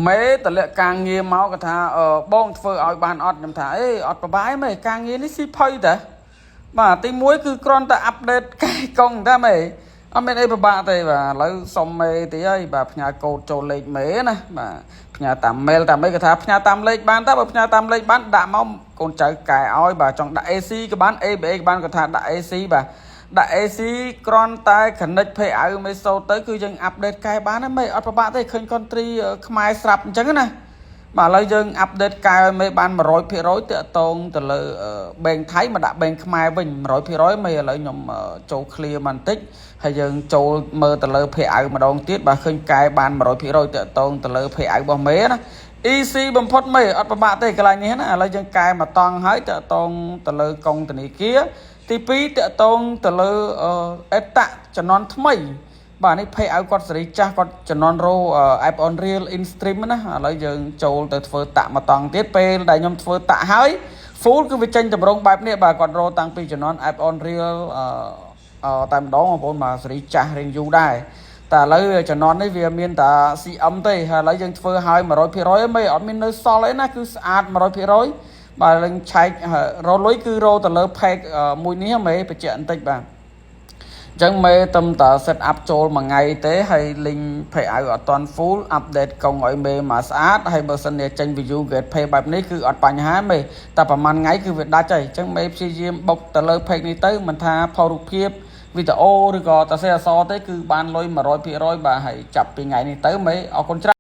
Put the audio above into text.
មេតម្លាក់ការងារមកគាត់ថាអឺបងធ្វើឲ្យបានអត់ខ្ញុំថាអេអត់ប្របាយមេការងារនេះស៊ីភ័យតាបាទទី1គឺគ្រាន់តែupdate កែកុងតាមេអត់មានអីពិបាកទេបាទឥឡូវសុំមេទីហើយបាទផ្ញើកូដចូលលេខមេណាបាទផ្ញើតាម mail តាមអីគាត់ថាផ្ញើតាមលេខបានតើបើផ្ញើតាមលេខបានដាក់មកកូនចៅកែឲ្យបាទចង់ដាក់ AC ក៏បាន ABA ក៏បានគាត់ថាដាក់ AC បាទដាក់ AC គ្រាន់តែ connect payout method ទៅគឺយើង update កែបានហើយមេអត់ពិបាកទេឃើញ country ខ្មែរស្រាប់អញ្ចឹងណាបាទឥឡូវយើង update កែឲ្យមេបាន100%តាក់ទងទៅលើ bank ថៃមកដាក់ bank ខ្មែរវិញ100%មេឥឡូវខ្ញុំចូល clear បន្តិចហើយយើងចូលមើលទៅលើ payout ម្ដងទៀតបាទឃើញកែបាន100%តាក់ទងទៅលើ payout របស់មេណា easy បំផុតមេអត់ពិបាកទេកន្លែងនេះណាឥឡូវយើងកែមកតង់ហើយតាក់ទងទៅលើកុងធនាគារទី2តាក់ទងទៅលើអេតចំនួនថ្មី បាទនេះ pay ឲ្យគាត់សេរីចាស់គាត់ចំនួនរោ app on real in stream ណាឥឡូវយើងចូលទៅធ្វើតាក់មកតង់ទៀតពេលដែលខ្ញុំធ្វើតាក់ហើយ full គឺវាចេញតម្រងបែបនេះបាទគាត់រោតាំងពីចំនួន app on real អឺតែម្ដងបងប្អូនបាទសេរីចាស់រៀងយូរដែរតែឥឡូវជំនាន់នេះវាមានតែ CM ទេហើយឥឡូវយើងធ្វើឲ្យ100%មិនអត់មាននៅសល់អីណាគឺស្អាត100%បាទឡើងឆែករលុយគឺរោទៅលើ page មួយនេះមេបញ្ជាក់បន្តិចបាទអញ្ចឹងមេទំត set up ចូលមួយថ្ងៃទេហើយ link payout អត់ទាន់ full update កុងឲ្យមេមកស្អាតហើយបើសិនជាចេញ view get pay បែបនេះគឺអត់បញ្ហាមេតែប្រហែលថ្ងៃគឺវាដាច់ហើយអញ្ចឹងមេព្យាយាមបុកទៅលើ page នេះទៅមិនថាផុសរូបភាពវីដេអូឬក៏តសេអសទេគឺបានលុយ100%បាទហើយចាប់ពីថ្ងៃនេះទៅមេអរគុណច្រើន។